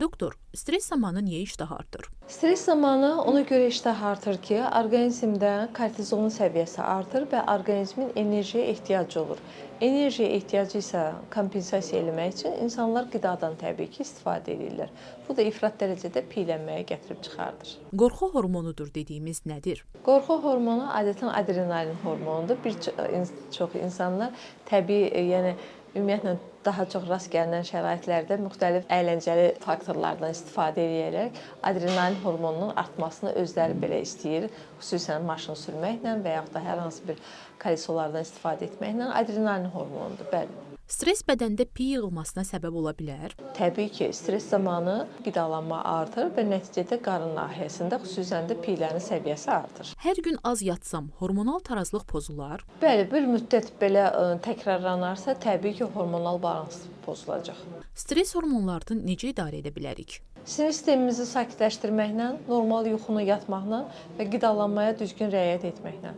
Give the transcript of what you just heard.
Doktor, stres zamanı niyə iştah artır? Stres zamanı ona görə iştah artır ki, orqanizmdə kortizolun səviyyəsi artır və orqanizmin enerjiyə ehtiyacı olur. Enerjiyə ehtiyacı isə kompensasiya eləmək üçün insanlar qidadan təbii ki, istifadə edirlər. Bu da ifrat dərəcədə piylənməyə gətirib çıxardır. Qorxu hormonudur dediyimiz nədir? Qorxu hormonu adətən adrenalin hormonudur. Bir çox insanlar təbii, yəni ümumiyyətlə daha çox rast gəlinən şəraitlərdə müxtəlif əyləncəli faktorlardan istifadə edərək adrenalin hormonunun artmasını özləri belə istəyir. Xüsusən maşın sürməklə və yaxud da hər hansı bir kolisolardan istifadə etməklə adrenalin hormonudur. Bəli. Stres bədəndə piy yığılmasına səbəb ola bilər? Təbii ki, stres zamanı qidalanma artır və nəticədə qarın nahiyəsində, xüsusən də piylərin səviyyəsi artır. Hər gün az yatsam, hormonal tarazlıq pozular? Bəli, bir müddət belə təkrarlanarsa, təbii ki, hormonal balans pozulacaq. Stres hormonlarını necə idarə edə bilərik? Sinir sistemimizi sakitləşdirməklə, normal yuxunu yatmaqla və qidalanmaya düzgün riayət etməklə.